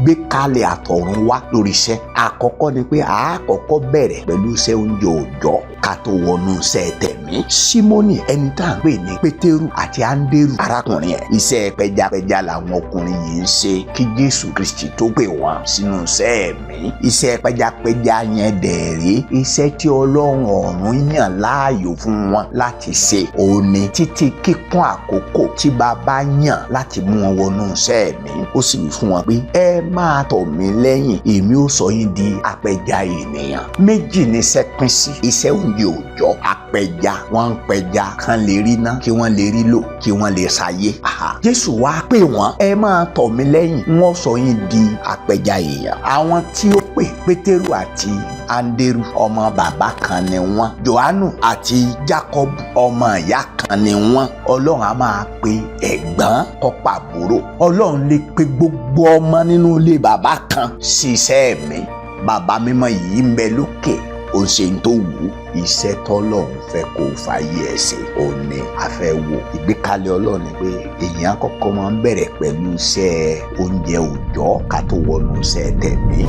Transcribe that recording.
Ìgbékalẹ̀ àtọ̀run wá lórí iṣẹ́. Àkọ́kọ́ ni pé àákọ́kọ́ bẹ̀rẹ̀ pẹ̀lú iṣẹ́ oúnjẹ òòjọ́ ká tó wọnú iṣẹ́ tẹ̀mí. Símónì, ẹni tá à ń pè ní Pétérù, àti Áńdérù arákùnrin ẹ̀, iṣẹ́ pẹjapẹja làwọn ọkùnrin yìí ń ṣe kí Jésù Kristi tó pè wọ́n sínú iṣẹ́ ẹ̀mí. Iṣẹ́ pẹjapẹja yẹn dẹ̀ rí iṣẹ́ tí Ọlọ́run ọ̀run yàn láàyò fún wọn láti ṣe òní títí kíkún àkókò tí bàbá yàn láti mú wọn wọnú iṣẹ́ ẹ̀mí. Ó sì wí fún wọn pé, "Ẹ máa tọ̀ mí lẹ́yìn, èmi ó sọ yín di apẹja ènìyàn." Méjì ni iṣẹ́ pín sí: iṣẹ́ oúnjẹ òòjọ́, apẹja, wọ́n ń pẹja kán lè rí ná, kí wọ́n lè rí lò, kí wọ́n lè ṣayé. Jésù wá pè wọ́n, "Ẹ máa tọ̀ mí lẹ́yìn, wọ́n sọ yín di apẹja èèyàn." Àwọn tí ó pè, Pétérù àti Áńdérù, ọmọ bàbá kan ni wọ́n. Jòhánù àti Jákọ́bù, ọmọ ìyá kan ni wọ́n. Ọlọ́run á máa pe ẹ̀gbọ́n kó pàbúrò. Ọlọ́run lè pe gbogbo ọmọ nínú ilé bàbá kan sí iṣẹ́ ẹ̀mí. Bàbá mímọ́ yìí ń bẹ lókè, ó ń ṣe tó wù ú. Iṣẹ́ tọ́lọ́run fẹ́ kó fàyè ẹ̀ ṣe, ò ní a fẹ́ wò. Ìgbékalẹ̀ Ọlọ́run ni pé èèyàn kọ́kọ́ máa ń bẹ̀rẹ̀ pẹ̀lú iṣẹ́ oúnjẹ òòjọ́ ká tó wọnú iṣẹ́ tẹ̀mí.